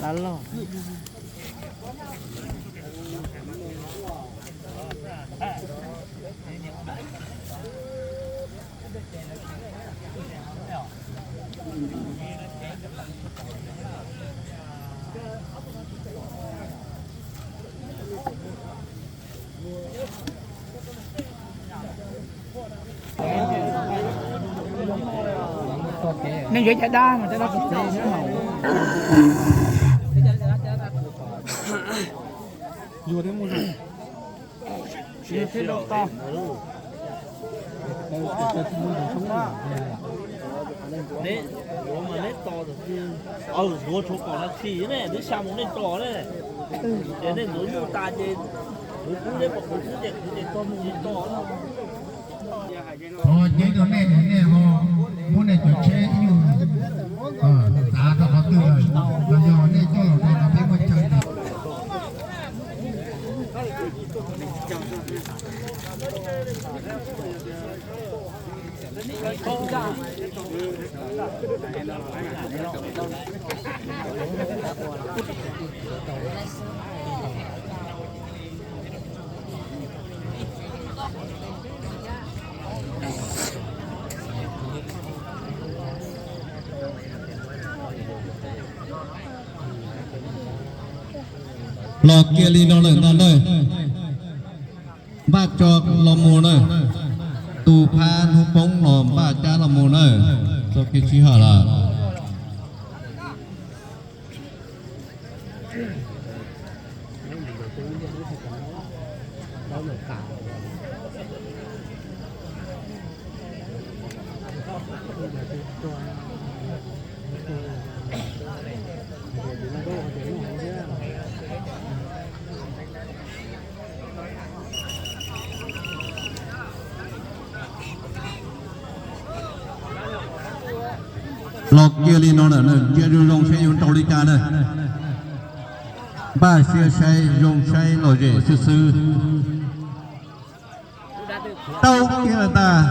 Laj loj. Nej yuav caj dab mas caj dab pov txev xwb mas. Yuav thiab mus zoo. Thiab thiab to. Neb yuav mas neb to, aw, yuav tshuav kom na khi ne, neb xa mus nej to ne. Ces nej ntxuav nyuj tas ces kuv pub neb pom kuv xwb ces kuv ces tog mus li to. Ho cev rau nej, nej ho muab nej cov tsheb ib nyuag txav rau qhov twg lawm, los yog nej coj los rau no peb muaj chaw. Los kiag li no lawm ntag na. Npaj tso los mus na. Tus phab hnub poob los npaj cab los mus na. Txoj kev sij hawm lawm. Los kiag li no lawm, ntsia zoo zoo seb yuav nrau li cas na. Npaj siab saib zoo saib lom zem xwb xwb. Tau kiag tas.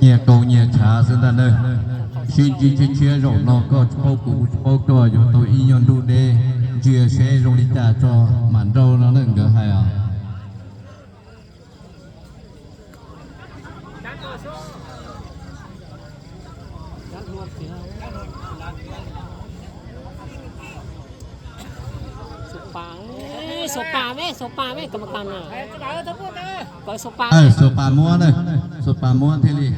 Nyias kaus nyias tshav xwb ntag na. Sib ntsib tshiab tshiab zaum no koj tsis paub kuv, kuv tsis paub koj, yuav tau ib nyuag ntuj deb, ntsia seb zoo li cas tso mam nrau no na nkawd hais os. Xuas pas me, xuas pas me, kam kas na. Xuas pas muab na, xuas pas muab thiaj li.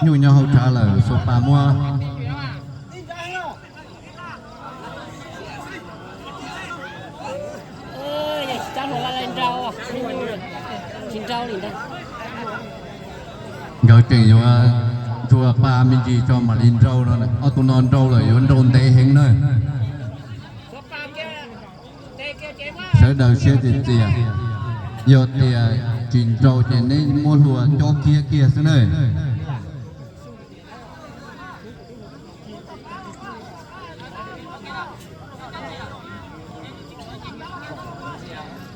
Nyuj nyob hauv tshav lawm, xuas pas muab. Nkawd tseem yuav ntsuas pa me ntsis tso mam li nrau no, ob tug no nrau lawm yuav nrau ntev heev na. Sawv daws siab txias txias, yog tias tsis nrau ces neb muab hlua cob khiab kiag xwb na.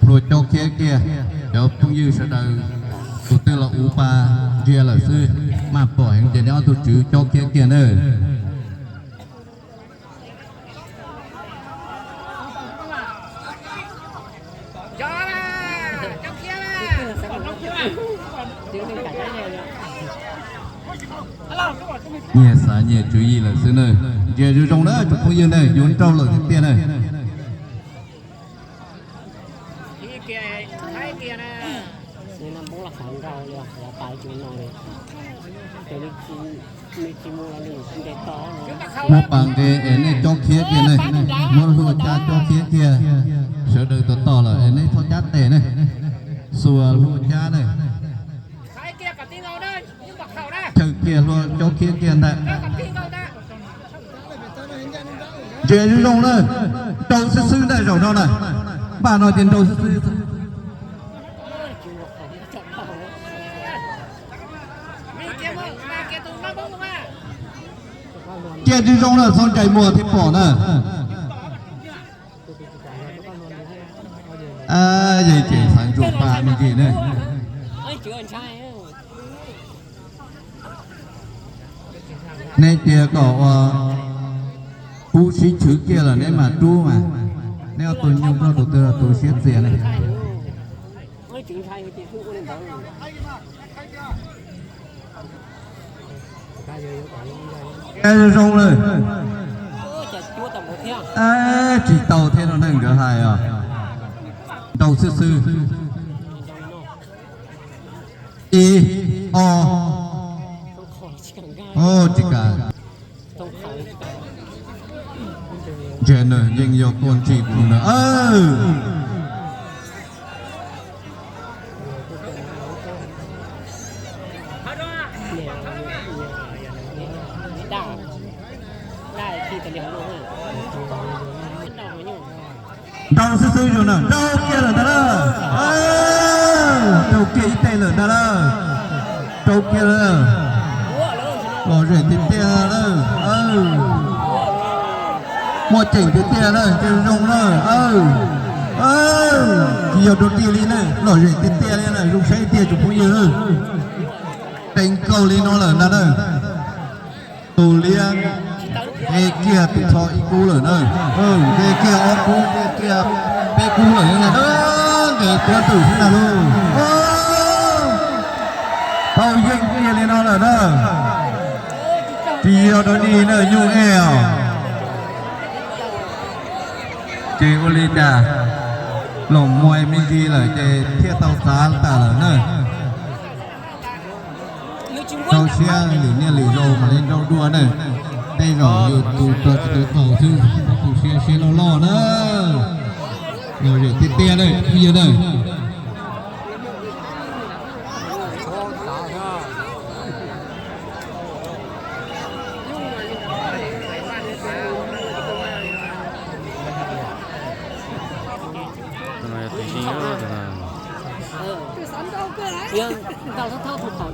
Hlua cob khiab kiag, cov phooj ywg sawv daws tus twg los uv pa ntsia lawm xwb, maj pom heev ces neb ob tug tswv cob khiab kiag na. Nyias xav nyias tswv yim lawm xwb na. Ntsia zoo zoo na tsoom phooj ywg na, yuav nrau lawm tiag tiag na. Muab pas nqe es nej cob khiab kiag na, muab hlua cab cob khiab kiag. Sawv daws tos tos lawm es nej txhob cab tes na, xuas hlua cab na. Chaw kiag hlua cob khiab kiag ntag. Ntsia zoo zoo na, nrau xwb xwb ntag zaum no na, npaj no ces nrau xwb xwb. Cia zoo zoo na, txhob ncaim muag thiaj pom na. Yog ces xav ntsuas pa me ntsis ne. Neb tias kom ua pub sib chwv kiag lawm neb mam rub mas. Neb ua tus nyuj koj tus twg los tus siab txias ne. Zoo zoo lawm. Tsis tau thiab no ne, nkawd hais os. Nrau xwb xwb. Ib, ob. Tsis kam. Ntsia na, yeej yog tuaj ntsis kuv na. Nrau xwb xwb zoo na, nrau kiag lawm ntag na. Nrau kiag ib teg lawm ntag na. Nrau kiag lawm. Lom zem tiag tiag lawm. Muaj ceem tiag tiag na, ntsia zoo na. Tsis yog rau tig li na, lom zem tiag tiag li na, zoo saib tiag tsoom phooj ywg. Teev kaus li no lawm ntag na. Tus liab nqe kiag tus tho ib kub lawm na. Nqe kiag ob kub, nqe kiag peb kub lawm na. Nkawd tuav twm xwb na lauj. Tau yeej kiag li no lawm na. Tsis yog rau dig na, nyuj ej os. Ces ua li cas los muaj me ntsis lawm ces thiaj tau xav tas lawm na. Rau siab lwm niaj lwm zaus mam li nrau dua na. Tej zaum yus tus rog tsis tau txaus xwb, tus siab siab loj loj na. Lom zem tiag tiag na phooj ywg na. Tus no yog tus zeej, tus no. Yog ntaus thawj thawj tus qhov